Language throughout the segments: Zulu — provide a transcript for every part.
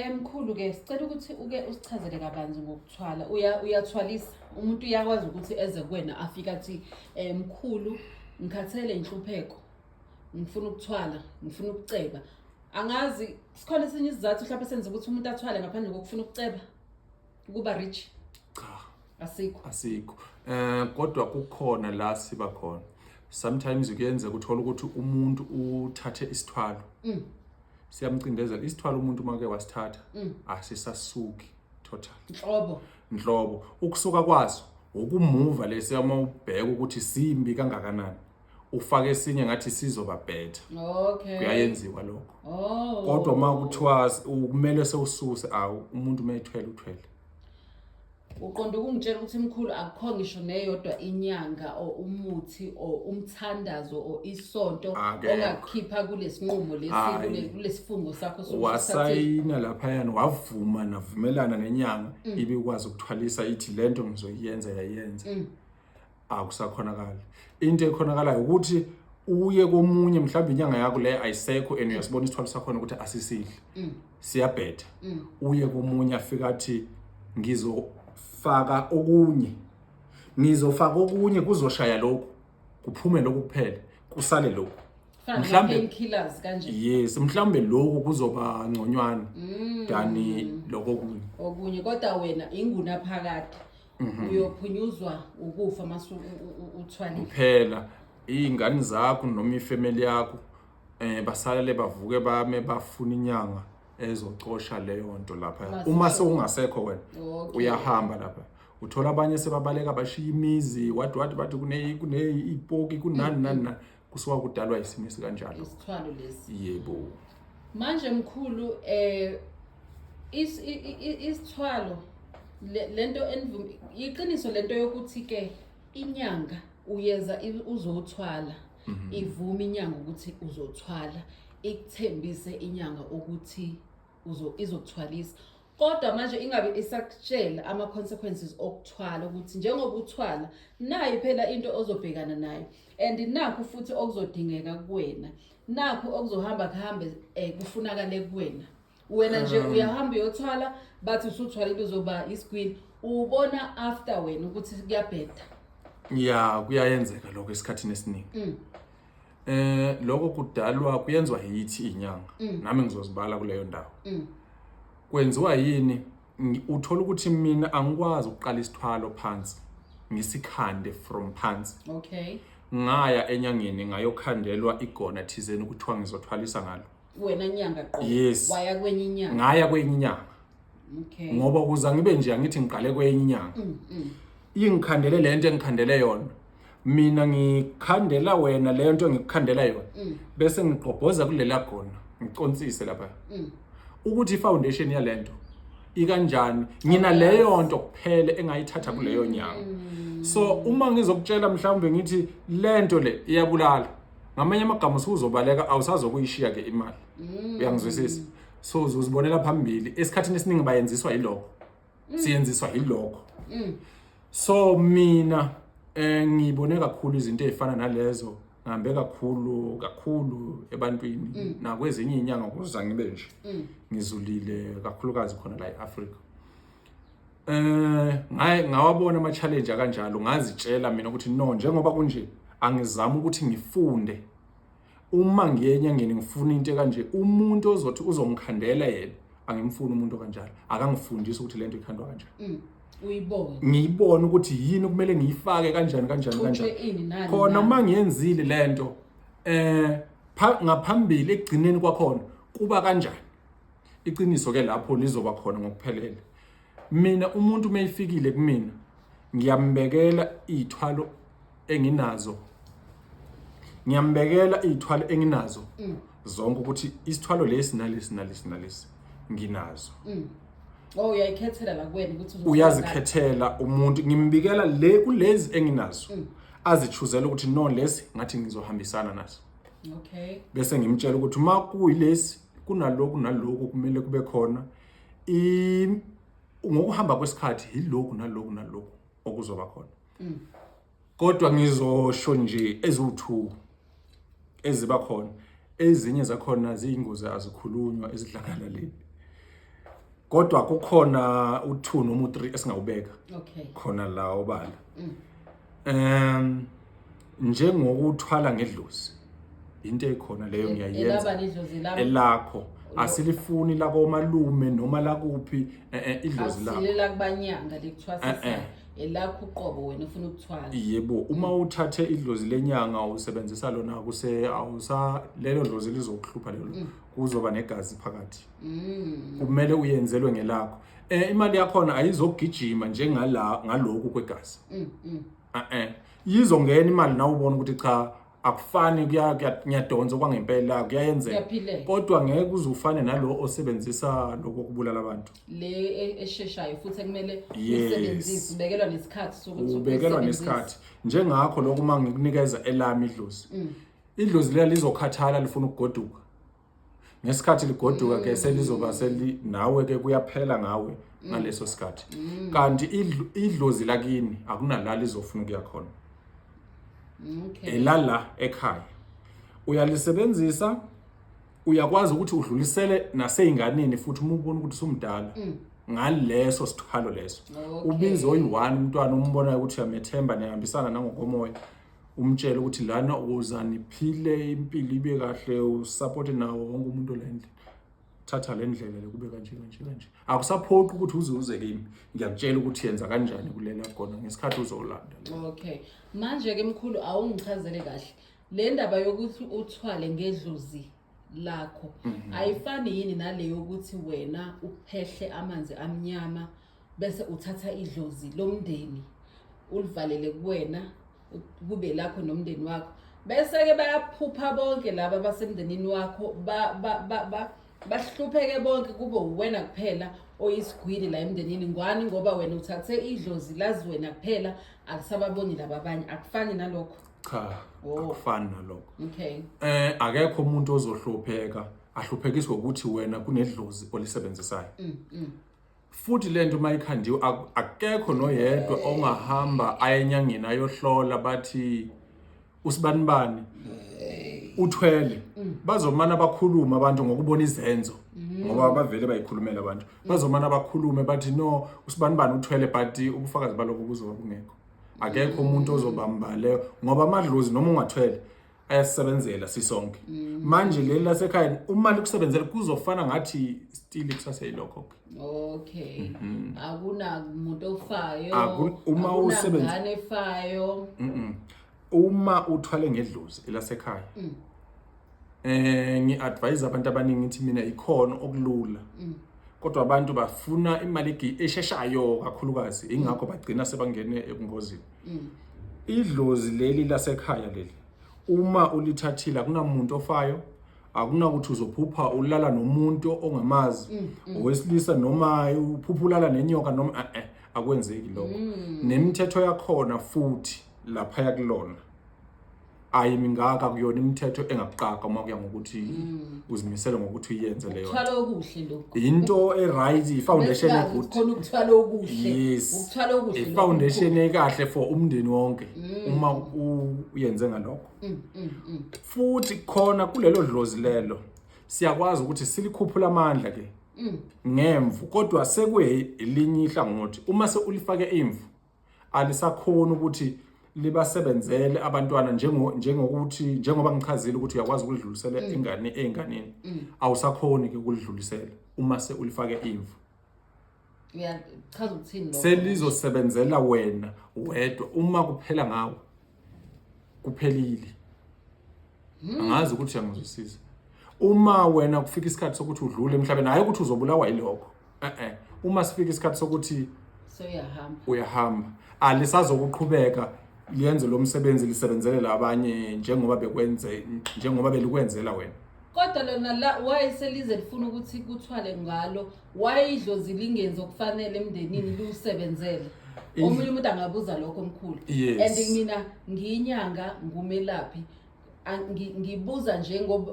Mkhulu ke sicela ukuthi uke usichazele kabanzi ngokuthwala. Uyathwalisa. Umuntu uyakwazi ukuthi eze kuwena afike athi mkhulu ngikhathele inhlupheko. Ngifuna ukuthwala, ngifuna ukuceba. Angazi sikhona esinye isizathu mhlawumbe senza ukuthi umuntu athwale ngaphandle kokufuna ukuceba. Ukuba rich. Cha. Asikho. Asikho. Kodwa kukhona la siba khona. Sometimes kuyenzeka uthola ukuthi umuntu uthathe isithwalo. Siyamcindezela isithwalo umuntu make wasithatha asisasuki total. Nhlobo. Nhlobo. Ukusuka kwaso ukumuva lesi uma ubheka ukuthi simbi kangakanani. Ufake esinye ngathi sizoba better. Okay. Kuyayenziwa lokho. Oh. Kodwa uma kuthiwa kumele sewususe awu umuntu mayethwele uthwele. Uqonda ukungitshela ukuthi mkhulu akukho ngisho neyodwa inyanga or umuthi or umthandazo or isonto ongakukhipha kulesinqumo lesi kulesifungo sakho wasayina laphayana wavuma navumelana nenyanga ibikwazi ukuthwalisa ithi lento ngizoyenza yayenza. Akusakhonakali. Into ekhonakalayo ukuthi uye komunye mhlawumbe inyanga yakho le ayisekho and uyasibona isithwalo sakhona ukuthi asisihle. Siyabhetha. Uye komunye afika athi ngizofaka okunye. Ngizofaka okunye kuzoshaya lokhu. Kuphume lokhu kuphela. Kusale lokhu. Mhlambe painkillers kanje. Yes, mhlambe lokhu kuzoba ngconywana than lokho okunye. Okunye kodwa wena inguna phakade. Uyophunyuzwa ukufa mase uthwalile. Kuphela izingane zakho noma ifamily yakho basalele bavuke bame bafuna inyanga ezocosha leyo nto lapha. Uma sewungasekho wena uyahamba lapha. Uthola abanye sebabaleka bashiya imizi wathi wathi bathi kune kune ipoki kunani nani nani kusuka kudalwa isimo esikanjalo. Isithwalo lesi. Yebo. Manje mkhulu isithwalo lento iqiniso lento yokuthi ke inyanga uyeza uzothwala ivuma inyanga ukuthi uzothwala ikuthembise inyanga ukuthi izokuthwalisa kodwa manje ingabe isakutshela ama consequences okuthwala ukuthi njengoba uthwala nayi phela into ozobhekana nayo and nakho futhi okuzodingeka kuwena nakho okuzohamba kuhambe kufunakale kuwena wena nje uyahamba uyothwala bathi usuthwala into uzoba isigwini ubona after wena ukuthi kuyabheda. Ya kuyayenzeka lokho esikhathini esiningi. Lokho kudalwa kuyenzwa yithi inyanga. Nami ngizozibala kuleyo ndawo. Kwenziwa yini? Uthola ukuthi mina angikwazi ukuqala isithwalo phansi ngisikhande from phansi. Okay. Ngaya enyangeni ngayokhandelwa igona thizeni ukuthiwa ngizothwalisa ngalo. Wena nyanga qo. Yes. Waya kwenye inyanga. Ngaya kwenye inyanga. Okay. Ngoba ukuze ngibe nje angithi ngiqale kwenye inyanga. Ingikhandele lento engikhandele yona. Mina ngikhandela wena le nto engikukhandela yona. Bese ngigqobhoza kulela gona, ngiconsise lapha. Ukuthi ifoundation yalento ikanjani ngina leyo nto kuphela engayithatha kuleyo nyanga. So uma ngizokutshela mhlawumbe ngithi lento le iyabulala. Ngamanye amagama usuzobaleka awusazokuyishiya ke imali. Uyangizwisisa? So uzozibonela phambili esikhathini esiningi bayenziswa yilokho. Siyenziswa yilokho. So mina ngibone kakhulu izinto ezifana nalezo ngihambe kakhulu kakhulu ebantwini nakwezinye izinyanga ukuze ngibe nje ngizulile kakhulukazi khona la eAfrica. Ngawabona ama challenge akanjalo ngazitshela mina ukuthi no njengoba kunje angizama ukuthi ngifunde uma ngiye enyangeni ngifuna into kanje umuntu ozothi uzongikhandela yena angimfuni umuntu kanjalo akangifundisi ukuthi lento ikhandwa kanjani. Uyibone ngiyibone ukuthi yini kumele ngiyifake kanjani kanjani kanjani khona uma ngiyenzile lento ngaphambili ekugcineni kwakhona kuba kanjani iqiniso ke lapho lizoba khona ngokuphelele. Mina umuntu mayifikile kumina ngiyambekela izithwalo enginazo ngiyambekela izithwalo enginazo zonke ukuthi isithwalo lesi nalesi nalesi nalesi nginazo. Oh uyayikhethela la kuwena ukuthi uyazikhethela umuntu ngimbikela le kulezi enginazo azichuzela ukuthi no lesi ngathi ngizohambisana naso. Okay. Bese ngimtshela ukuthi uma kuyilesi kunaloku naloku kumele kube khona ngokuhamba kwesikhathi yiloku naloku naloku okuzoba khona. Kodwa ngizosho nje eziwu2 eziba khona ezinye zakhona ziyingozi azikhulunywa ezidlangalaleni. Kodwa kukhona u2 noma u3 esingawubeka. Okay. Khona la obala. Njengokuthwala ngedlozi. Into ekhona leyo ngiyayenza. Elabani idlozi lami? Elakho. Asilifuni lakomalume noma lakuphi idlozi lakho. Asile lakubanyanga likuthwasisa. Elakho uqobo wena ufuna ukuthwala. Yebo, uma uthathe idlozi lenyanga usebenzisa lona kuse awusa lelo dlozi lizokuhlupha lelo. Kuzoba negazi phakathi. Kumele uyenzelwe ngelakho. Imali yakhona ayizogijima njengala ngalokhu kwegazi. Izongena imali nawe ubona ukuthi cha akufani, kuyadonsa kwangempela, kuyayenzeka. Kuyaphileka. Kodwa ngeke uze ufane nalo osebenzisa lokho kubulala abantu. Le esheshayo futhi ekumele uyisebenzise, ubekelwa nesikhathi sokuthi ubekelwa nesikhathi. Njengakho lokho uma ngikunikeza elami idlozi. Idlozi lela lizokhathala lifuna ukugoduka. Ngesikhathi ligoduka ke selizoba seli nawe ke kuyaphela ngawe ngaleso sikhathi. Kanti idlozi lakini akunala lizofuna ukuya khona. Elala ekhaya. Uyalisebenzisa, uyakwazi ukuthi udlulisele naseyinganeni futhi uma ubona ukuthi usumdala. Ngaleso sithwalo leso. Ubize oyi-1 umntwana umbonayo ukuthi uyamethemba niyahambisana nangokomoya. Umtshele ukuthi lana uza niphile impilo ibe kahle, usupport nawo wonke umuntu la endlini. Thatha le ndlela le kube kanje kanje kanje. Akusaphoqi ukuthi uze uze kimi. Ngiyakutshela ukuthi yenza kanjani kulela khona ngesikhathi uzolanda. Okay. Manje ke mkhulu awungichazele kahle. Le ndaba yokuthi uthwale ngedlozi lakho ayifani yini nale yokuthi wena uphehle amanzi amnyama bese uthatha idlozi lomndeni ulivalele kuwena kube lakho nomndeni wakho, bese ke bayaphupha bonke laba abasemndenini wakho, bahlupheke bonke kube uwena kuphela oyisigwili la emndenini. Ngwani? Ngoba wena uthathe idlozi lazi wena kuphela, akusababoni laba abanye. Akufani nalokho? Cha, akufani nalokho. Okay. Akekho umuntu ozohlupheka ahluphekiswe ukuthi wena kunedlozi olisebenzisayo. Futhi lento mayikhandiwe akekho noyedwa ongahamba aye enyangeni ayohlola bathi usibanibani uthwele. Bazomana bakhuluma abantu ngokubona izenzo, ngoba bavele bayikhulumela abantu. Bazomana bakhulume bathi no usibanibani uthwele, but ubufakazi balokho buzoba bungekho. Akekho umuntu ozobamba leyo, ngoba amadlozi noma ungathwele ayasebenzela sisonke. Manje leli lasekhaya uma likusebenzela kuzofana ngathi still kusaseyilokho. Okay. Akuna muntu ofayo. Uma akuna usebenza- ngane efayo. Uma uthwale ngedlozi elasekhaya. Ngi-advise abantu abaningi ngithi mina ikhona okulula. Kodwa abantu bafuna imali esheshayo kakhulukazi, ingakho bagcina sebangene ebungozini. Idlozi leli lasekhaya leli uma ulithathile akunamuntu ofayo, akunakuthi uzophupha ulala nomuntu ongamazi, owesilisa noma uphupha ulala nenyoka noma akwenzeki lokho. Nemithetho yakhona futhi lapha kulona ayimingaka kuyona imithetho engakuqaka uma kuya ngokuthi uzimisele ngokuthi uyenze leyo. Ukuthwala okuhle lokho. Into e-right, i-foundation e-good. Khona ukuthwala okuhle. Yes. Ukuthwala okuhle. I-foundation ekahle for umndeni wonke uma uyenze ngalokho. Futhi khona kulelo dlozi lelo siyakwazi ukuthi silikhuphula amandla ke ngemvu, kodwa sekuyelinye ihlangothi uma seulifake imvu alisakhona ukuthi libasebenzele abantwana njengokuthi njengoba ngichazile ukuthi uyakwazi ukulidlulisela ingane einganeni, awusakhoni ke ukulidlulisela uma seulifake imvu. Uyachaza ukuthini lokho? Selizosebenzela wena wedwa, uma kuphela ngawe kuphelile. Angazi ukuthi uyangizwisisa. Uma wena kufika isikhathi sokuthi udlule emhlabeni, hayi ukuthi uzobulawa yilokho. Uma sifika isikhathi sokuthi seyahamba, uyahamba, alisazokuqhubeka liyenze lo msebenzi lisebenzele labanye njengoba bekwenze, njengoba belikwenzela wena. Kodwa lona la wayeselize lifuna ukuthi kuthwale ngalo, wayidlozi lingenzi okufanele emndenini liwusebenzele. Omunye umuntu angabuza lokho mkhulu. Yes. And mina ngiyinyanga, ngumelaphi. Ngibuza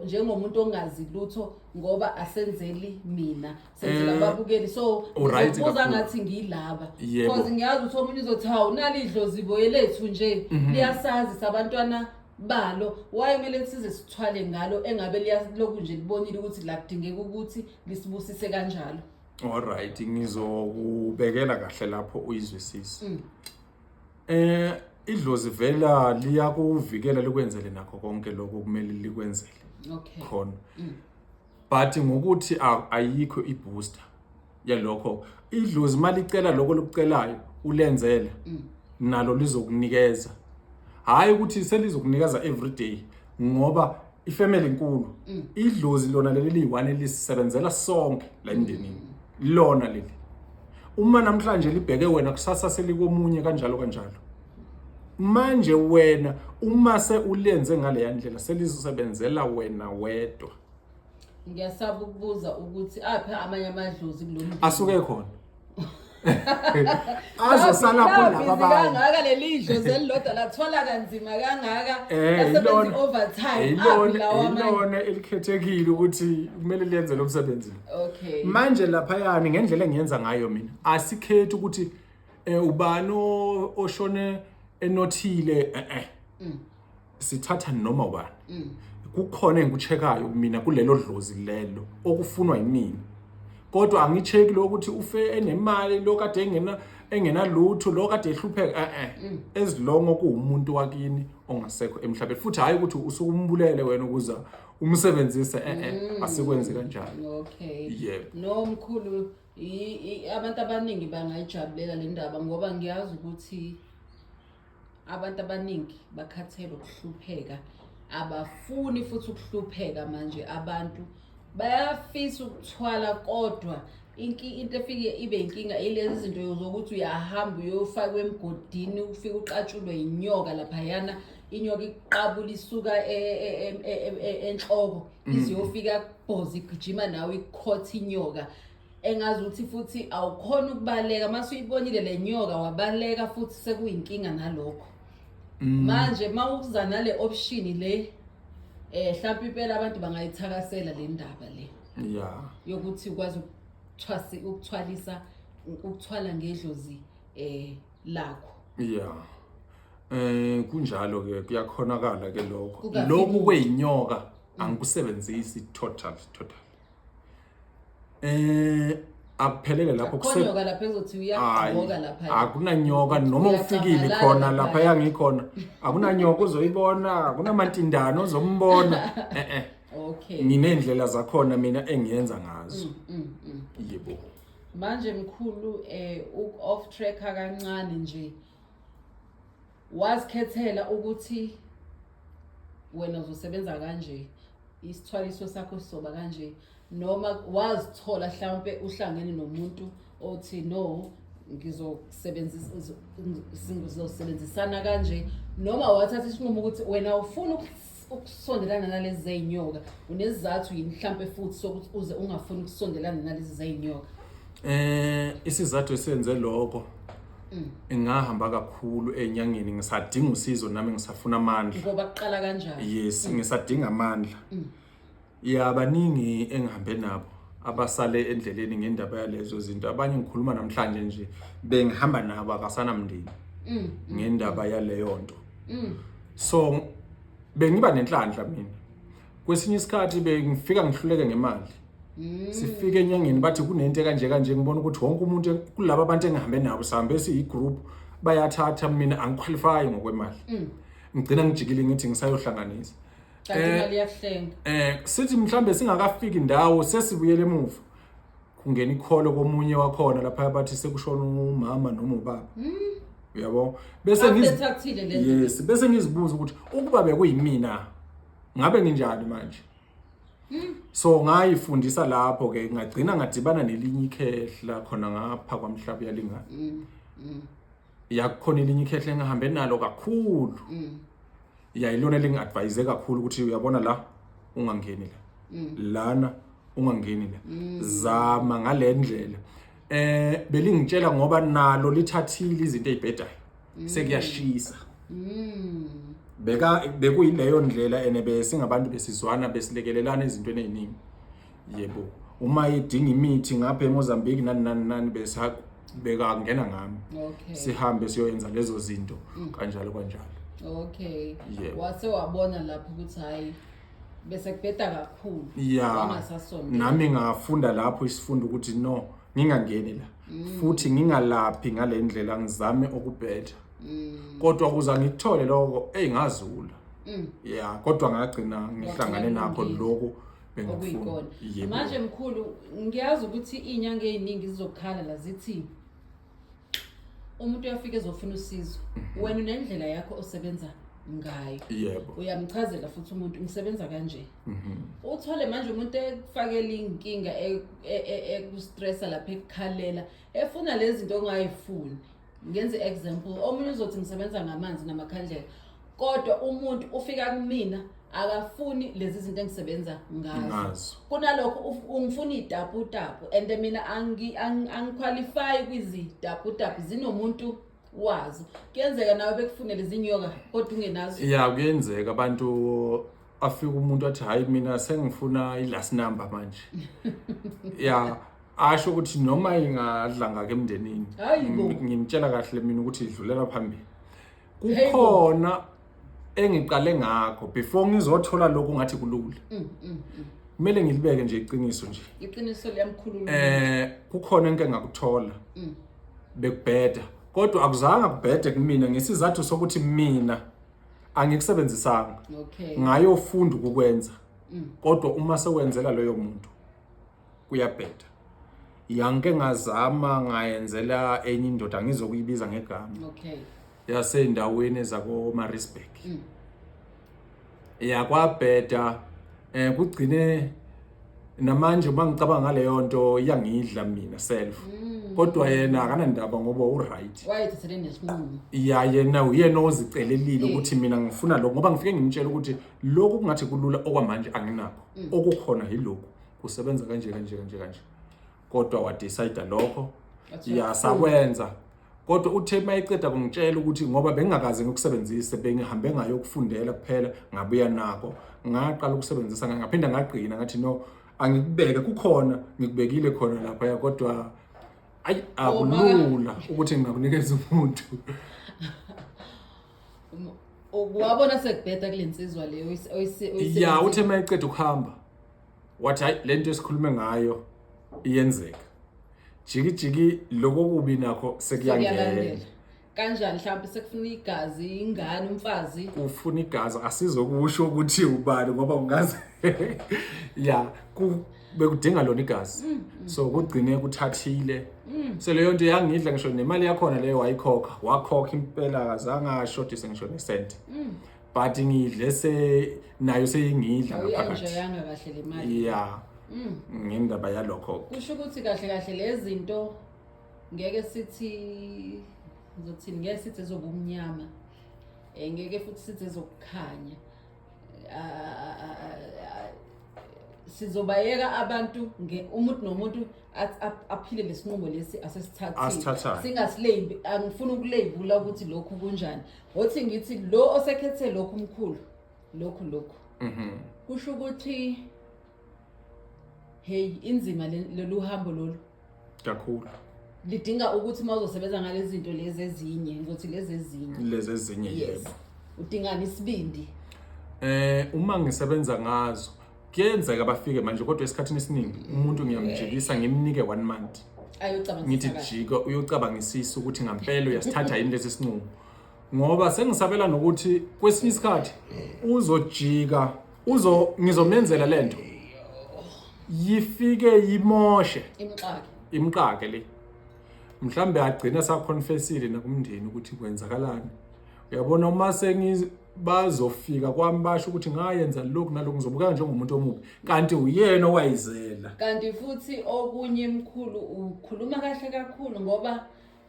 njengomuntu ongazi lutho ngoba asenzeli mina, senzela ababukeli. So Uright ngizobuza kakhulu. ngathi ngiyilaba. Yebo. Because ngiyazi ukuthi omunye uzothi hawu nali idlozi boye lethu nje, liyasazi sabantwana balo, why kumele size sithwale ngalo engabe liyaloku nje libonile ukuthi la kudingeka ukuthi lisibusise kanjalo. Alright, ngizokubekela kahle lapho uyizwisise. Idlozi vela liyakuvikela likwenzele nakho konke lokho kumele likwenzele. Khona. But ngokuthi ayikho ibooster yalokho, idlozi malicela lokho lokucelayo ulenzele nalo lizokunikeza. Hayi ukuthi selizokunikeza every day ngoba ifamily inkulu. Idlozi lona leli liyi-one lisebenzela sonke la emndenini. Lona leli. Uma namhlanje libheke wena, kusasa selikomunye, kanjalo kanjalo. Manje wena uma se ulenze ngaleya ndlela selizosebenzela wena wedwa. Ngiyasaba ukubuza ukuthi aphi amanye amadlozi kulo mndeni. Asuke khona. Azosala khona laba abanye. Kangaka leli dlozi elilodwa lathwala kanzima kangaka, lasebenza overtime, aphi lawa amanye? Ilona elikhethekile ukuthi kumele liyenze lo msebenzi. Manje laphayani ngendlela engiyenza ngayo mina, asikhethi ukuthi ubani oshone enothile, Sithatha noma ubani. Kukhona engikucheckayo mina kulelo dlozi lelo okufunwa yimina. Kodwa angicheki lokuthi ufe enemali, lo kade engenalutho, lo kade ehlupheka, As long kuwumuntu wakini ongasekho emhlabeni, futhi hayi ukuthi usukumbulele wena ukuze umsebenzise, asikwenzi kanjalo. Yebo. No mkhulu, abantu abaningi bangayijabulela le ndaba ngoba ngiyazi ukuthi abantu abaningi bakhathele ukuhlupheka, abafuni futhi ukuhlupheka. Manje abantu bayafisa ukuthwala, kodwa into efike ibe inkinga ilezi zinto zokuthi uyahamba uyofakwa emgodini, ufike uqatshulwe inyoka laphayana, inyoka iqabula isuka enhloko iziyofika kubhoza, igijima nawe ikukhotha inyoka, engazi ukuthi futhi awukhona ukubaleka. Mase uyibonile le nyoka wabaleka, futhi sekuyinkinga nalokho. Manje mawuza nale option le, mhlawumbe impela abantu bangayithakasela le ndaba le yokuthi ukwazi ukuthwalisa, ukuthwala ngedlozi lakho. Kunjalo ke, kuyakhonakala ke lokho. Lokhu kweyinyoka angikusebenzisi total total. Akuphelele lapho. Akhonyoka lapha ezothi uyagqoka lapha. Akunanyoka noma ufikile khona lapha yangikhona. Akunanyoka uzoyibona, akunamantindano ozombona. Nginendlela zakhona mina engiyenza ngazo. Yebo. Manje mkhulu, uk off track kancane nje. Wazikhethela ukuthi wena uzosebenza kanje, isithwaliso sakho sizoba kanje, noma wazithola mhlawumbe uhlangene nomuntu othi no, ngizosebenzisana kanje, noma wathatha isinqumo ukuthi wena ufuna ukusondelana nalezi zey'nyoka? Unesizathu yini mhlampe futhi sokuthi uze ungafuni ukusondelana nalezi zey'nyoka? Isizathu esenze lokho, ngahamba kakhulu enyangeni, ngisadinga usizo nami, ngisafuna amandla. Ngoba kuqala kanjani? Yes, ngisadinga amandla. Ya, baningi engihambe nabo abasale endleleni ngendaba yalezo zinto. Abanye ngikhuluma namhlanje nje bengihamba nabo akasanamndeni ngendaba yaleyo nto. So bengiba nenhlanhla mina. Kwesinye isikhathi bengifika ngihluleke ngemali. Sifike enyangeni bathi kunento kanje kanje, ngibona ukuthi wonke umuntu kulabo abantu engihambe nabo, sihambe siyi-group, bayathatha, mina angiqualify ngokwemali. Ngigcina ngijikile ngithi ngisayohlanganisa. Kanti imali iyakuhlenga. Sithi mhlambe singakafiki indawo sesibuyele emuva. Kungena ikholo komunye wakhona lapha bathi sekushona umama noma ubaba. Uyabo? Bese After le nto. Yes, bese ngizibuza ukuthi ukuba bekuyimina ngabe nginjani manje? So ngayifundisa lapho ke, ngagcina ngadibana nelinye ikhehla khona ngapha kwamhlaba uyalingana. Yakukhona elinye ikhehla engihambe nalo kakhulu. Yayilona elingi-advise kakhulu ukuthi uyabona la ungangeni la. Lana ungangeni la. Zama ngale ndlela. Belingitshela ngoba nalo lithathile izinto ezibhedayo. Sekuyashisa. Beka bekuyileyo ndlela ene besingabantu besizwana besilekelelana ezintweni eziningi. Yebo. Uma idinga imithi ngapha eMozambique nani nani nani beka ngena ngami. Sihambe siyoyenza lezo zinto kanjalo kanjalo. Yebo. Wase wabona lapho ukuthi hayi bese kubheda kakhulu. Ya. Wangasasondela. Nami ngafunda lapho isifundo ukuthi no, Ngingangeni la futhi ngingalaphi ngale ndlela, ngizame okubhetha, kodwa kuza ngikuthole lokho eyingazula. Ya, kodwa ngagcina ngihlangane nakho kulungile. Lokhu bengikufuna. Okuyikona. Yebo. Manje mkhulu, ngiyazi ukuthi iy'nyanga ey'ningi zizokhala la zithi umuntu uyafika ezofuna usizo, wena unendlela yakho osebenza ngayo. Uyamchazela futhi umuntu, ngisebenza kanje. Uthole manje umuntu ekufakela inkinga, ekustressa lapha, ekukhalela, efuna lezi zinto ongayifuni. Ngenze example, omunye uzothi ngisebenza ngamanzi namakhandlela, kodwa umuntu ufika kumina akafuni lezi zinto engisebenza ngazo. Ngazo. Kunalokho ungifuna iy'taputapu, and mina angiqualify kwizitaputapu, zinomuntu wazo. Kuyenzeka nawe bekufunele izinyoka kodwa ungenazo? Ya, kuyenzeka. Abantu afika umuntu athi, "Hayi, mina sengifuna i-last number manje." Ya, asho ukuthi noma ingadla ngake emndenini. Hayi bo. Ngimtshela kahle mina ukuthi idlulela phambili. Hey bo. Kukhona engiqale ngakho before ngizothola lokhu ngathi kulula. Kumele ngilibeke nje iqiniso nje. Iqiniso liyamkhulula. Kukhona engike ngakuthola bekubheda, kodwa akuzange kubhede kumina ngesizathu sokuthi mina angikusebenzisanga. Ngayofunda ukukwenza, kodwa uma sewenzela loyo muntu kuyabheda. Yanke ngazama ngayenzela enye indoda, ngizokuyibiza ngegama, yasendaweni ezako Maritzburg. Yakwabheda, kugcine namanje uma ngicabanga ngaleyo nto iyangidla mina self, kodwa yena akanandaba ngoba u-right. Wayethathele nesinqumo. Ya, yena uyena ozicelelile ukuthi mina ngifuna lokho, ngoba ngifike ngimtshela ukuthi lokhu kungathi kulula okwamanje anginakho, okukhona yilokhu, kusebenza kanje kanje kanje kanje, kodwa wadecide lokho. Wathi Ya, sakwenza, kodwa uthe mayeceda kungitshela ukuthi ngoba bengingakaze ngikusebenzise, bengihambe ngayokufundela kuphela, ngabuya nako, ngaqala ukusebenzisa, ngaphinda ngagqina ngathi no, angikubeke, kukhona ngikubekile khona lapha, kodwa ayi, akulula ukuthi ngingakunikeza umuntu. Wabona sekubheda kule nsizwa leyo Ya, uthe mayeceda ukuhamba wathi, "Hayi, lento esikhulume ngayo iyenzeka, jiki jiki, lokho kubi nakho sekuyangena." Sekuyalandela. Kanjani? Mhlawumbe sekufuna igazi, ingane, umfazi? Ufuna igazi, asizokusho ukuthi ubani ngoba kungaze ya bekudinga lona igazi, so kugcine kuthathile. So leyo nto yangidla, ngisho nemali yakhona leyo wayikhokha, wakhokha impela, akazange ashodise ngisho nesenti, but ngidle se nayo seyingidla ngaphakathi. Awuyi-enjoyanga kahle le mali. Ya, ngendaba yalokho. Kusho ukuthi kahle kahle lezi zinto ngeke sithi, ngizothini, ngeke sithi ezobumnyama, ngeke futhi sithi ezokukhanya. Sizobayeka abantu umuntu nomuntu aphile lesinqumo lesi asesithathile. Asithathayo. Singasilabel, angifuni ukulabela ukuthi lokhu kunjani. Ngothi ngithi lo osekhethe lokhu, umkhulu, lokhu lokhu kusho ukuthi hey, inzima lolu hambo lolu. Kakhulu. Lidinga ukuthi uma uzosebenza ngalezi zinto lezi ezinye, ngizothi lezi ezinye, lezi ezinye. Yes. Yebo. Udingani isibindi? Uma ngisebenza ngazo kuyenzeka bafike manje, kodwa esikhathini esiningi umuntu ngiyamjikisa, ngimnike one month. Ayocabangisisa Ngithi kahle. jika uyocabangisisa ukuthi ngampela uyasithatha yini lesi sinqumo, ngoba sengisabela nokuthi kwesinye isikhathi uzojika, uzo ngizomenzela lento yifike yimoshe. Imxake. Imqake le, mhlambe agcina saconfessile nakumndeni ukuthi kwenzakalani. Uyabona, uma sengi bazofika kwami basho ukuthi ngayenza lokhu nalokhu, ngizobukeka njengomuntu omubi, kanti uyena owayizela. Kanti futhi okunye mkhulu, ukhuluma kahle kakhulu, ngoba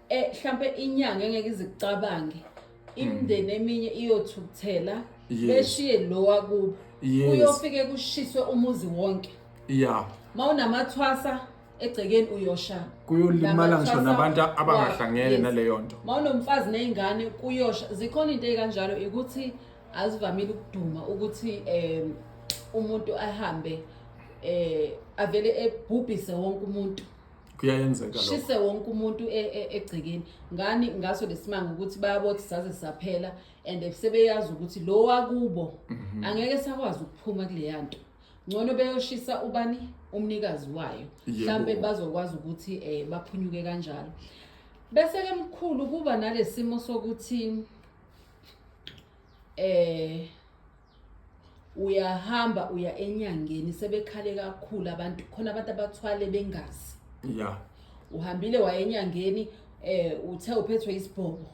mhlambe inyanga engeke izikucabange, imindeni eminye iyothukuthela, beshiye lo wakubo. Kuyofike kushiswe umuzi wonke. Mawunamathwasa egcekeni uyosha. Kuyolimala ngisho Namathwasa nabantu abangahlangene naleyo nto. Mawunomfazi ney'ngane kuyosha. Zikhona into ey'kanjalo, ukuthi azivamile ukuduma ukuthi umuntu ahambe avele ebhubhise wonke umuntu. Kuyayenzeka lokho. Shise wonke umuntu egcekeni. Ngani ngaso lesimanga ukuthi bayabothi saze saphela, and sebeyazi ukuthi lo wakubo angeke sakwazi ukuphuma kuleya nto, ngcono beyoshisa ubani. Umnikazi wayo mhlambe bazokwazi ukuthi baphunyuke kanjalo. Bese ke mkhulu kuba nalesimo sokuthi uyahamba uya enyangeni, sebekhale kakhulu abantu, khona abantu abathwale bengazi. Uhambile waya enyangeni, uthe uphethwe isibhobo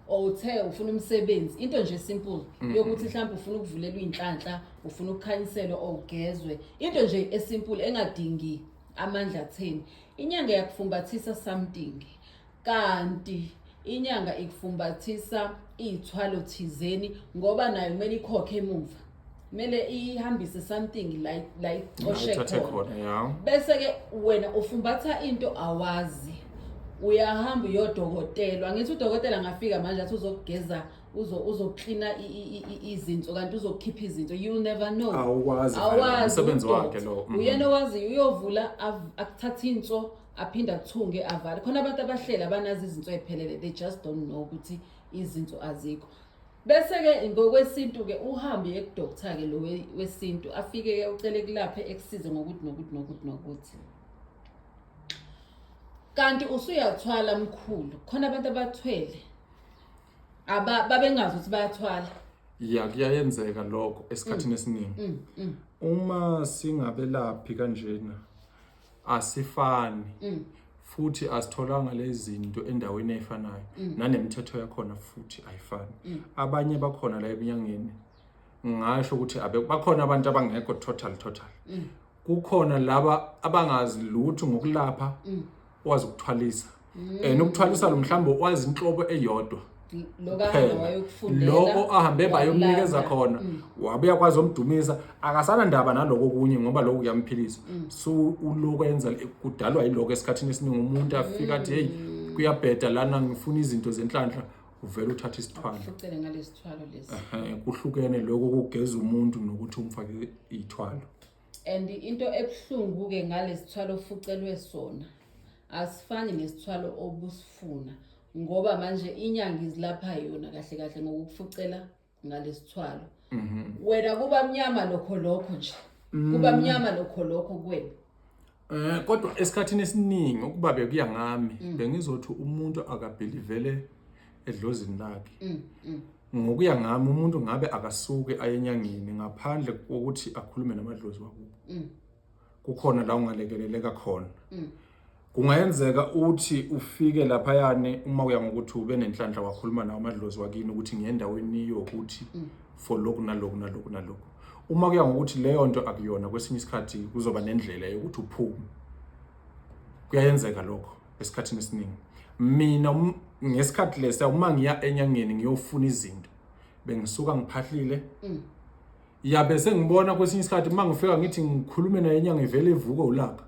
or uthe ufuna umsebenzi, into nje simple yokuthi mhlawumbe ufuna ukuvulelwa inhlanhla, ufuna ukukhanyiselwa or ugezwe, into nje esimple engadingi amandla atheni. Inyanga yakufumbathisa something, kanti inyanga ikufumbathisa iy'thwalo thizeni, ngoba nayo kumele ikhokhe emuva, kumele ihambise something la icoshe ithathe khona. Khona, ya. Bese-ke wena ufumbatha into awazi, uyahamba uyodokotelwa. Angithi udokotela angafika manje athi uzokugeza, uzoklina izinso, kanti uzokhipha izinso, you'll never know. Awukwazi vele, Awazi, umsebenzi udoktor. Wakhe lo. Uyena owaziyo, uyovula akuthathe inso, aphinde athunge, avale. Khona abantu abahlela abanazi izinso ey'phelele, they just don't know ukuthi izinso azikho. Bese-ke ngokwesintu-ke uhambe uye kudoctor-ke lo wesintu, afike-ke ucele kulaphe, ekusize ngokuthi nokuthi nokuthi nokuthi, kanti usuyathwala mkhulu. Khona abantu abathwele aba babengazi ukuthi bayathwala. Ya, kuyayenzeka lokho esikhathini esiningi. Uma singabelaphi kanjena asifani, futhi asitholanga lezi zinto endaweni efanayo, nanemithetho yakhona futhi ayifani. Abanye bakhona la ebunyangeni, ngisho ukuthi bakhona abantu abangekho total total. Kukhona laba abangazi lutho ngokulapha, wazi ukuthwalisa, and ukuthwalisa lo mhlawumbe wazi inhlobo eyodwa Lokho ahambe kuphela. wayokufundela, Lokho ahambe bayomnikeza wakulanda. khona, wabuya kwazi omdumisa, akasanandaba naloko okunye ngoba lokho kuyamphilisa. So uloko yenza kudalwa yiloko esikhathini esiningi, umuntu afika athi, "Hey, kuyabheda lana, ngifuna izinto zenhlanhla," uvele uthatha isithwalo. Fucele ngalesithwalo lesi. Ehhe, kuhlukene lokho kugeza umuntu nokuthi umfake ithwalo. And into ebuhlungu-ke ngalesithwalo ofucelwe sona, asifani nesithwalo obusifuna, ngoba manje inyanga izilapha yona kahle kahle ngokukufucela ngalesithwalo. Wena kuba mnyama lokho lokho nje, kuba mnyama lokho lokho kuwena. Kodwa esikhathini esiningi ukuba bekuya ngami, bengizothi umuntu akabelievele edlozini lakhe. Ngokuya ngami, umuntu ngabe akasuke aye enyangeni ngaphandle kokuthi akhulume namadlozi wakubo. Kukhona la ungalekeleleka khona. Kungayenzeka uthi ufike laphayane, uma uya ngokuthi ube nenhlanhla wakhuluma nawo amadlozi wakini ukuthi ngiyendaweni yokuthi for lokhu naloku naloku naloku. Uma kuya ngokuthi leyo nto akuyona, kwesinye isikhathi kuzoba nendlela yokuthi uphume. Kuyayenzeka lokho esikhathini esiningi. Mina ngesikhathi lesa uma ngiya enyangeni ngiyofuna izinto, bengisuka ngiphahlile. Yabe sengibona kwesinye isikhathi uma ngifika ngithi ngikhulume naye inyanga, ivele ivuke ulaka.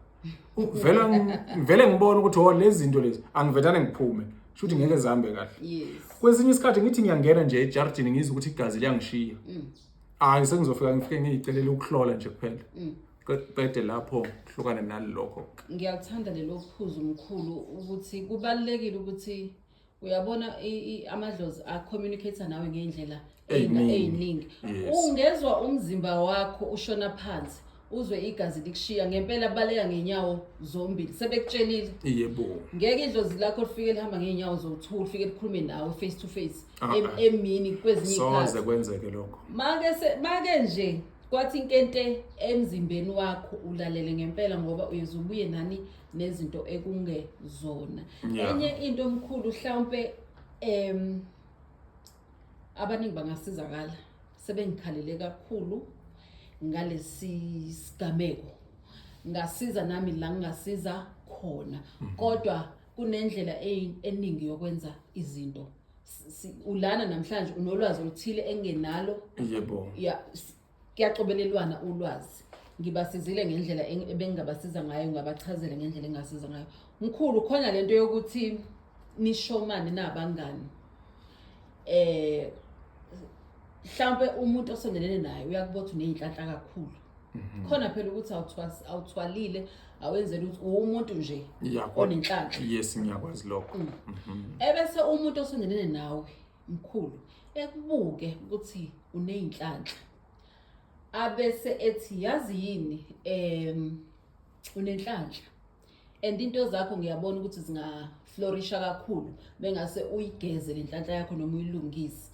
Vele ngivele ngibone ukuthi, oh, lezi zinto lezi angivetane ngiphume, shuthi ngeke zihambe kahle. Kwesinye isikhathi ngithi ngiyangena nje ejardini, ngizwe ukuthi igazi liyangishiya. Hayi, sengizofika ngifike ngiyicelele ukuhlola nje kuphela. Qede lapho kuhlukane nalokho. Ngiyakuthanda lelo phuzu mkhulu, ukuthi kubalulekile ukuthi uyabona amadlozi a-communicate nawe ngey'ndlela Ey'ningi. Ey'ningi. Ungezwa umzimba wakho ushona phansi, uzwe igazi likushiya ngempela, baleka ngenyawo zombili, sebekutshelile. Ngeke idlozi lakho lifike lihamba ngey'nyawo zowu-two, lifike likhulume nawe face to face Ah, ah. emini kwezinye Soze iy'khathi. Kwenzeke lokho. Make nje kwathi inkente emzimbeni wakho, ulalele ngempela, ngoba uyoze ubuye nani nezinto ekungezona. Enye into omkhulu, mhlawumbe abaningi bangasizakala, sebengikhalele kakhulu ngalesi sigameko, ngasiza nami la ngingasiza khona, kodwa kunendlela eningi yokwenza izinto. Ulana namhlanje unolwazi oluthile engenalo. Ya, kuyacobelelwana ulwazi. Ngibasizile ngendlela ebengingabasiza ngayo, ngabachazela ngendlela engingasiza ngayo. Mkhulu, khona lento yokuthi nishomane nabangani, mhlawumbe umuntu osondelene naye uyakubona ukuthi uney'nhlanhla kakhulu. Khona phela ukuthi awuthwalile, awenzeli ukuthi uwumuntu nje onenhlanhla. Yes, ngiyakwazi lokho. Ebese umuntu osondelene nawe mkhulu ekubuke ukuthi uney'nhlanhla, abese ethi, "Yazi yini, Unenhlanhla and into zakho ngiyabona ukuthi zingaflourisha kakhulu bengase uyigeze le nhlanhla yakho noma uyilungise.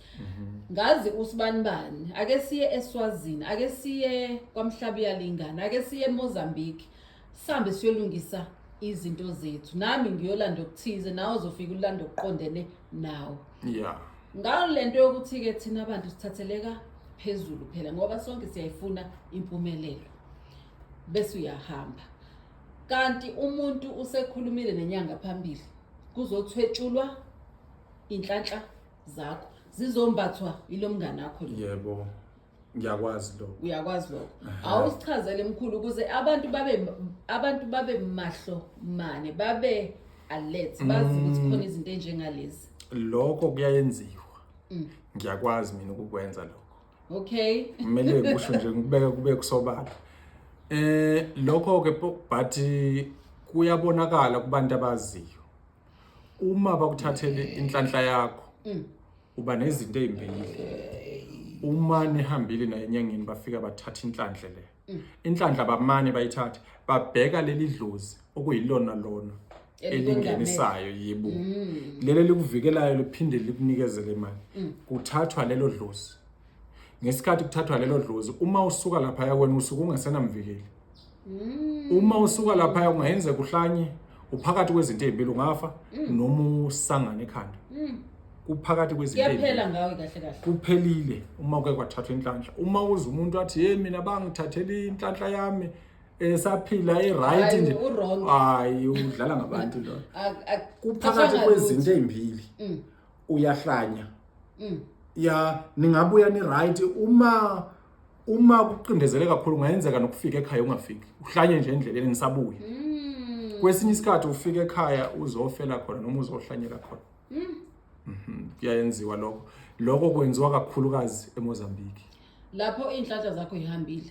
Ngazi usibanibani, ake siye eSwazini, ake siye kwaMhlabuyalingana, ake siye eMozambique, sihambe siyolungisa izinto zethu. Nami ngiyolanda okuthize, nawe uzofika ulanda okuqondene nawe. Ngayo lento yokuthi-ke thina abantu sithatheleka phezulu phela ngoba sonke siyayifuna impumelelo, bese uyahamba. Kanti umuntu usekhulumile nenyanga phambili, kuzothwetshulwa inhlanhla zakho, zizombathwa yilo mngane wakho lo. Yebo, ngiyakwazi lokho. Uyakwazi lokho. Awusichazele mkhulu ukuze abantu babe mahlo mane, babe alert, bazi ukuthi khona izinto enjengalezi. Lokho kuyayenziwa. Ngiyakwazi mina ukukwenza lokho. Okay. Kumele ngisho nje ngikubeke kube kusobala. Lokho ke, but kuyabonakala kubantu abaziyo. Uma bakuthathele inhlanhla yakho, uba nezinto ezimbili. Uma nihambile naye enyangeni bafika bathatha inhlanhla le. Inhlanhla bamane bayithatha, babheka leli dlozi okuyilona lona elingenisayo, yebo. Leli likuvikelayo liphinde likunikezele imali. Kuthathwa lelo dlozi. Ngesikhathi kuthathwa lelo dlozi, uma usuka lapha wena usuke ungasenamvikeli. Uma usuka lapha ungayenzeka uhlanye, uphakathi kwezinto ezimbili, ungafa noma usangane ekhanda. Kuphakathi kwezinto ezimbili. Kuyaphela ngawe kahle kahle. Kuphelile uma kuke kwathathwa inhlanhla. Uma uza umuntu athi hey mina bangithathela inhlanhla yami esaphila e-right nje, hayi udlala ngabantu lo. Kuphakathi kwezinto ezimbili. Uyahlanya. Ya, ningabuya ni right. Uma kuqindezele kakhulu kungayenzeka nokufika ekhaya ungafiki, uhlanye nje endleleni nisabuya. Kwesinye isikhathi ufika ekhaya uzofela khona noma uzohlanyela khona. Kuyayenziwa lokho. Lokho kwenziwa kakhulukazi eMozambique. Lapho iy'nhlanhla zakho ihambile.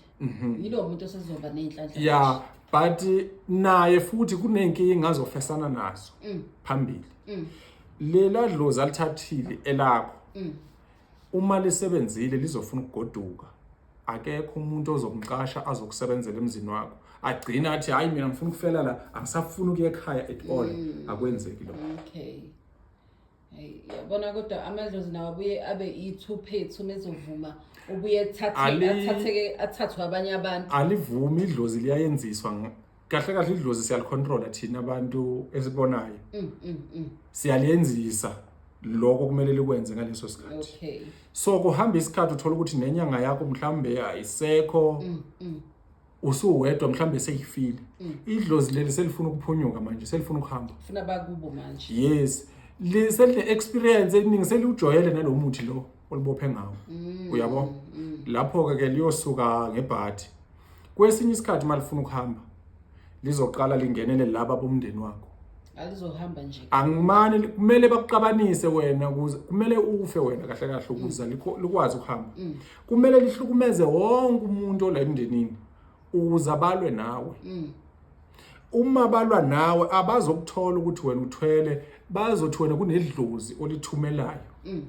Yilo muntu osezoba ney'nhlanhla. Yeah, but naye futhi kunenkinga azofesana nazo phambili. Lela dlozi alithathile elakho. Uma lisebenzile lizofuna ukugoduka. Akekho umuntu ozomqasha azokusebenzela emzini wakho. Agcina athi hayi mina ngifuna ukufela la, angisafuni ukuya ekhaya at all. Akwenzeki lokho. Okay. Hey, yabona kodwa amadlozi nawo abuye abe ithuphethu mezovuma ubuye athatheke athathwe abanye abantu. Alivumi idlozi, liyayenziswa. Kahle kahle idlozi siyalicontrola thina abantu esibonayo. Siyaliyenzisa lokho kumele likwenze ngaleso sikhathi. So kuhamba isikhathi uthola ukuthi nenyanga yakho mhlambe ayisekho. Usuwedwa mhlambe seyifile. Idlozi leli selifuna ukuphunyuka manje, selifuna ukuhamba. Funa bakubo manje. Yes. Le seline experience eningi, seliujwayele nalomuthi lo olibophe ngawo. Uyabo? Lapho ke ke liyosuka ngebhathi. Kwesinye isikhathi malifuna ukuhamba lizoqala lingenele laba bomndeni wakho. Alizohamba nje. Angimane kumele bakuxabanise wena ukuze kumele ufe wena kahle kahle ukuze likwazi ukuhamba. Kumele lihlukumeze wonke umuntu ola emndenini ukuze abalwe nawe. Uma balwa nawe abazokuthola ukuthi wena uthwele, bazothi wena kunedlozi olithumelayo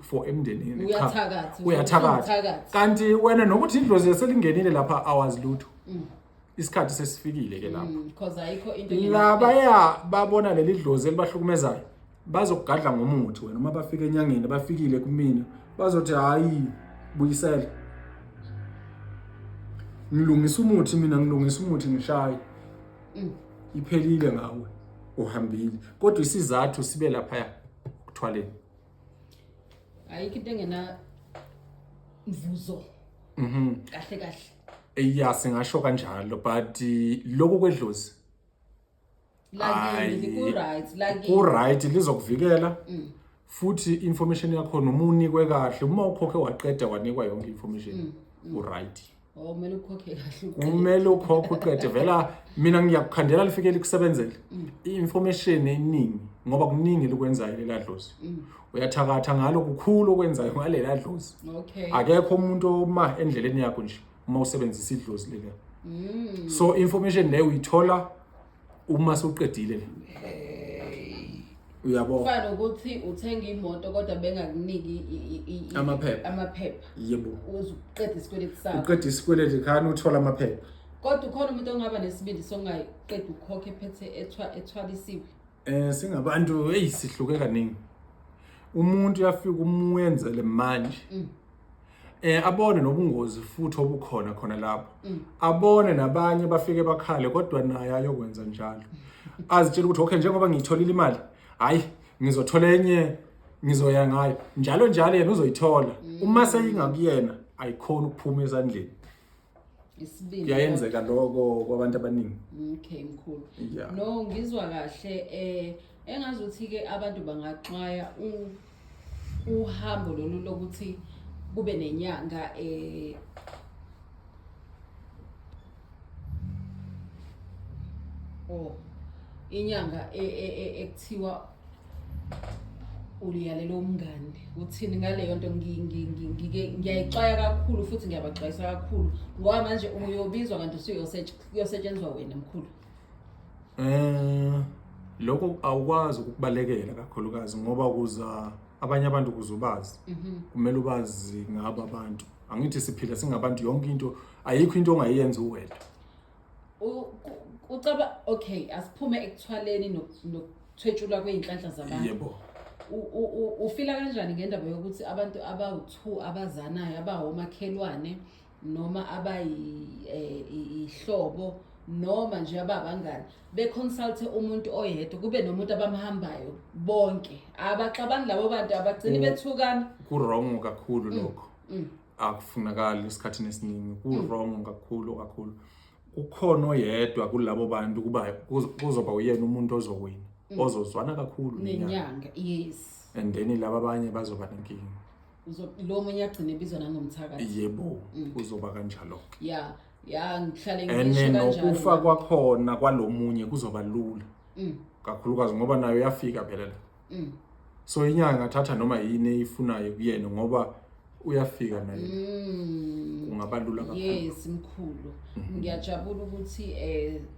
for emndenini. Uyathakatha. Uyathakatha. Kanti wena nokuthi idlozi selingenile lapha awazi lutho. Isikhathi sesifikile ke lapho. Because ayikho into. Labaya babona leli dlozi elibahlukumezayo, bazokugadla ngomuthi wena. Uma bafika enyangeni, bafikile kumina, bazothi hayi buyisela, ngilungisa umuthi mina, ngilungisa umuthi ngishaye. Iphelile ngawe, uhambile, kodwa isizathu sibe laphaya ukuthwaleni. Ayikho into engena mvuzo. Kahle kahle. Ya, singasho kanjalo, but lokhu kwedlozi Lakini ku right, lakini ku right, lizokuvikela futhi information yakho noma unikwe kahle, uma ukhokhe waqeda wanikwa yonke information, u right. Oh, kumele ukhokhe kahle. Kumele ukhokhe uqede vela. Mina ngiyakukhandela lifike likusebenzele i-information eningi ngoba kuningi likwenzayo lela dlozi. Uyathakatha ngalo, kukhulu okwenzayo ngalela dlozi. Akekho umuntu oma endleleni yakho nje uma usebenzisa idlozi lela. So information leyo uyithola uma sewuqedile le, uyabo? Kufana nokuthi uthenga imoto kodwa bengakuniki Amaphepha. Amaphepha. Yebo. Uze uqede isikweletu sakho. Uqeda isikweletu khani uthola amaphepha. Kodwa ukhona umuntu ongaba nesibindi songayiqedi ukukhokha ephethe ethwalisiwe? Singabantu hey sihluke kaningi. Umuntu uyafika umwenzele manje. Abone nobungozi futhi obukhona khona lapho. Abone nabanye bafike bakhale kodwa naye ayokwenza njalo. Azitshela ukuthi okay, njengoba ngiyitholile imali, hayi ngizothola enye, ngizoya ngayo. Njalo njalo yena uzoyithola. Uma seyingakuyena ayikhona ukuphuma esandleni. Isibindi. Kuyayenzeka lokho kwabantu abaningi. Okay mkhulu. Yeah. No, ngizwa kahle. Engazuthi ke abantu bangaxwaya uhambo lolu lokuthi kube nenyanga oh inyanga ekuthiwa uliyalela umngani. Uthini ngaleyo nto? Ngiyayixwaya kakhulu futhi ngiyabaxwayisa kakhulu, ngoba manje uyobizwa kanti usuyosetshenzwa wena mkhulu. Lokho awukwazi ukukubalekela kakhulukazi, ngoba kuza abanye abantu kuze ubazi. Kumele ubazi ngabo abantu. Angithi siphila singabantu, yonke into, ayikho into ongayenza uwedwa. Ucaba okay, asiphume ekuthwaleni nokuthwetshulwa kwey'nhlanhla zabantu. Yebo. Ufila kanjani ngendaba yokuthi abantu abawu-2 abazanayo, abawomakhelwane noma abayihlobo noma nje ababangani, beconsulte umuntu oyedwa, kube nomuntu abamhambayo bonke, abaxabani labo bantu, abagcini bethukana? Ku-wrong kakhulu lokho. Akufunakali esikhathini esiningi, ku-wrong kakhulu kakhulu. Kukhona oyedwa kulabo bantu kuba kuzoba uyena umuntu ozowina, ozozwana kakhulu nenyanga. Nenyanga, yes. And then laba abanye bazoba nenkinga. Lo munye agcine ebizwa nangomthakathi. Yebo, kuzoba kanjalo-ke. Ya, ya, ngihlale And ngisho kanjalo. Nokufa kwakhona kwalomunye kuzoba lula. Kakhulukazi ngoba nayo uyafika phela la. So inyanga ingathatha noma yini eyifunayo kuyena ngoba uyafika naye. Kungaba lula kakhulu. Yes mkhulu. Ngiyajabula ukuthi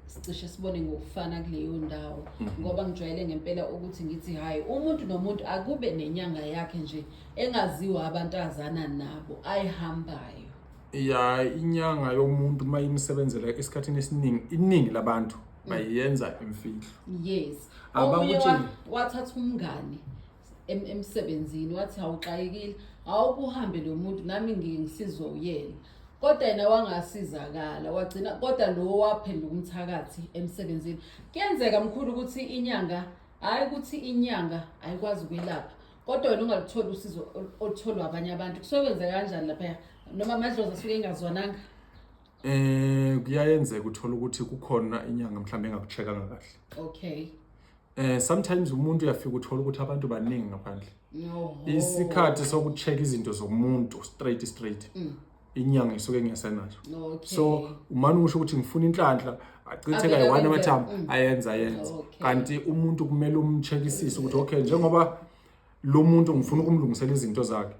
sicishe sibone ngokufana kuleyo ndawo, ngoba ngijwayele ngempela ukuthi ngithi hayi, umuntu nomuntu akube nenyanga yakhe nje engaziwa abantu azana nabo ayihambayo. Ya, inyanga yomuntu mayimsebenzela esikhathini esiningi, iningi labantu bayenza imfihlo. Yes. Abakutsheli. Omunye wathatha umngani emsebenzini, wathi awuxakekile, awukuhambe lo muntu nami ngisizwe uyena. Kodwa yena wangasizakala, wagcina kodwa lo waphenduka umthakathi emsebenzini. Kuyenzeka mkhulu ukuthi inyanga, hayi ukuthi inyanga ayikwazi ukwelapha, kodwa wena ungalutholi usizo olutholwa abanye abantu. Kusuke kwenzeka kanjani lapha? Noma amadlozi asuke engazwananga? Kuyayenzeka uthola ukuthi kukhona inyanga mhlawumbe engakucheckanga kahle. Okay. Sometimes umuntu uyafika uthola ukuthi abantu baningi ngaphandle. No. Isikhathi sokucheck izinto zomuntu straight straight. Inyanga isuke ingesenaso. Okay. So umane usho ukuthi ngifuna inhlanhla, achithe Avele kayi-one akwenze. amathambo, ayenza ayenze. Okay. Kanti umuntu kumele umcheckisise ukuthi okay, njengoba lo muntu ngifuna ukumlungisela izinto zakhe.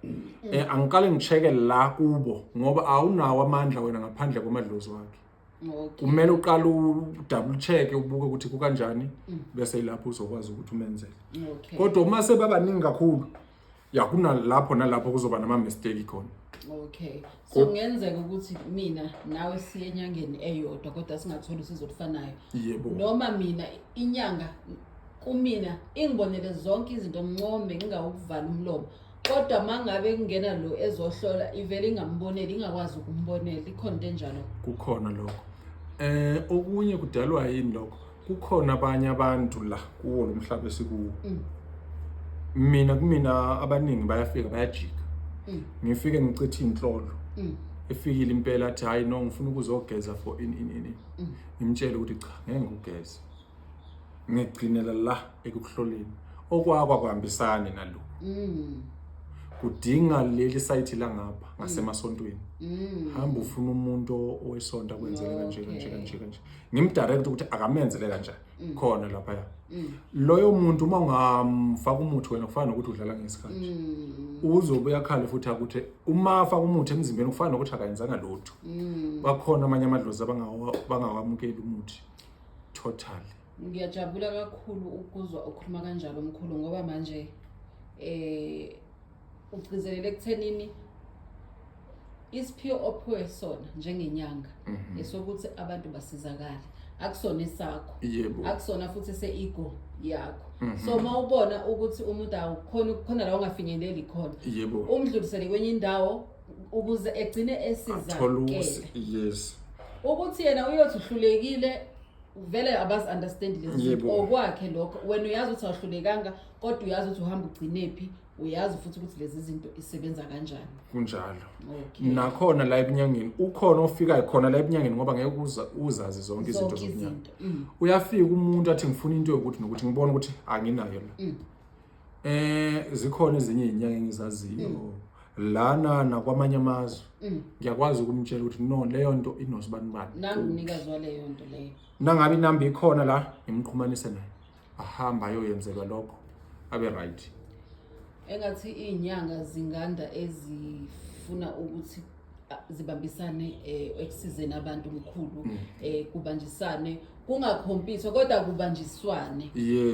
Angiqale ngicheke la kubo ngoba awunawo amandla wena ngaphandle kwamadlozi wakhe. Okay. Kumele uqale u-double check ubuke ukuthi kukanjani, bese ilapho uzokwazi ukuthi umenzele. Okay. Kodwa uma sebabaningi kakhulu, ya kunalapho nalapho kuzoba nama mistake khona. Okay. So kungenzeka ukuthi mina nawe siye enyangeni eyodwa kodwa singatholi usizo olufanayo. Yebo. Noma mina inyanga kumina ingibonele zonke izinto, ngincome ngingawukuvala umlomo. Kodwa mangabe kungena lo ezohlola ivele ingamboneli, ingakwazi ukumbonela, ikhona into enjalo. Kukhona lokho. Okunye kudalwa yini lokho? Kukhona abanye abantu la kuwo lo mhlaba esikuwo. Mina kumina abaningi bayafika bayajika. Ngifike ngichithe inhlolo. Efikile impela athi hayi no ngifuna ukuzogeza for in in in. Ngimtshele ukuthi cha ngeke ngikugeze. Ngigcinela la ekuhloleni. Okwakwa kuhambisane nalokho. Kudinga leli site la ngapha ngasemasontweni. Hamba ufuna umuntu owesonto akwenzele kanje kanje kanje kanje. Ngimdirect ukuthi akamenzele kanjani. Khona lapha ya. Loyo muntu uma ungamfaka umuthi wena kufana nokuthi udlala ngesikhathi. Uzobe uyakhala futhi akuthi uma afaka umuthi emzimbeni kufana nokuthi akayenzanga lutho. Bakhona amanye amadlozi abangawamukeli umuthi totally. Ngiyajabula kakhulu ukuzwa ukhuluma kanjalo mkhulu, ngoba manje ugcizelele ekuthenini Isiphiwo ophiwe sona njengenyanga esokuthi abantu basizakale, akusona esakho. Akusona futhi ese-ego yakho. So uma ubona ukuthi umuntu awukhona, khona la ungafinyeleli khona, umdlulisele kwenye indawo ukuze egcine Athole esizakele. Ukuthi yena uyothi uhlulekile, vele abazi-understand lezi zinto. Okwakhe lokho. Wena uyazi ukuthi awuhlulekanga, kodwa uyazi ukuthi uhamba ugcinephi, uyazi futhi ukuthi lezi zinto isebenza kanjani. Kunjalo. Nakhona la ebunyangeni ukhona ofikayo khona la ebunyangeni, ngoba ngeke uzazi zonke izinto Zonke zobunyanga. izinto. Uyafika umuntu athi ngifuna into yokuthi nokuthi, ngibona ukuthi anginayo la. Zikhona ezinye izinyanga engizaziyo lana nakwamanye amazwe. Ngiyakwazi ukumtshela ukuthi no, leyo nto inosibani bani. Nangumnikazi waleyo nto leyo. Nangabe inamba ikhona la, ngimxhumanise naye, ahamba ayoyenzelwa lokho, abe right. Engathi iy'nyanga zinganda ezifuna ukuthi zibambisane ekusizeni abantu, mkhulu, kubanjisane, kungakhompithwa kodwa kubanjiswane.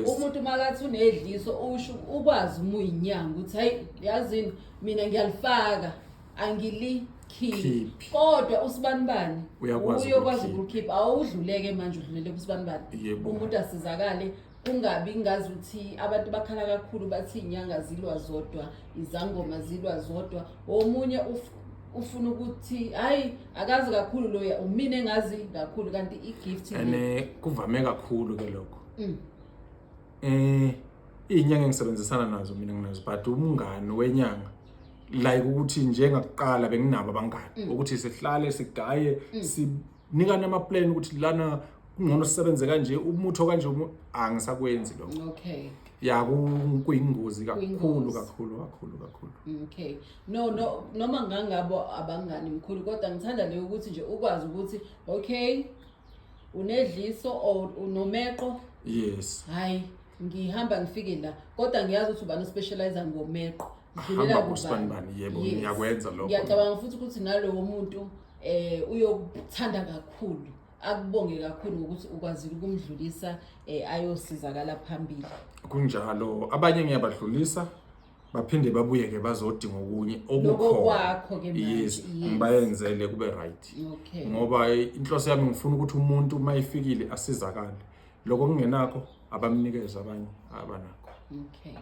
Umuntu makathi unedliso, usho ukwazi uma uyinyanga ukuthi hayi, yazini, mina ngiyalifaka, angilikhiphi, Khiphi. kodwa usibanibani Uyakwazi uyokwazi ukulikhipha. ukulikhipha. Awudluleke manje, udlulele kusibanibani, umuntu asizakale, kungabi ngazi ukuthi abantu bakhala kakhulu, bathi iy'nyanga zilwa zodwa, izangoma zilwa zodwa. Omunye ufuna ukuthi hayi, akazi kakhulu loya, umina engazi kakhulu, kanti i-gift le. Ene kuvame kakhulu ke lokho. Iy'nyanga engisebenzisana nazo mina nginazo, but umngani wenyanga, like ukuthi njengakuqala benginabo abangani ukuthi sihlale sigaye, sinikane ama-plan ukuthi lana kungcono sisebenze kanje, umutho kanje, angisakwenzi lokho. Ya, kuyingozi kakhulu. Kuyingozi. Kakhulu kakhulu kakhulu. Okay, no, noma ngangabo abangani, mkhulu, kodwa ngithanda leyo ukuthi nje ukwazi ukuthi okay, unedliso or unomeqo, hayi, ngihamba ngifike la, kodwa ngiyazi ukuthi ubani ospecialize ngomeqo. Dlulela Hamba kubani. kusibanibani, yebo. Ngiyakwenza lokho. Ngiyacabanga futhi ukuthi nalowo muntu uyokuthanda kakhulu, akubonge kakhulu ngokuthi ukwazile ukumdlulisa ayosizakala phambili. Kunjalo, abanye ngiyabadlulisa, baphinde babuye-ke bazodinga okunye Lokho okukhona. kwakho-ke manje. Yes, ngibayenzele kube right. Ngoba inhloso yami, ngifuna ukuthi umuntu uma efikile asizakale, lokho kungenakho abamnikeze abanye abanakho. Okay.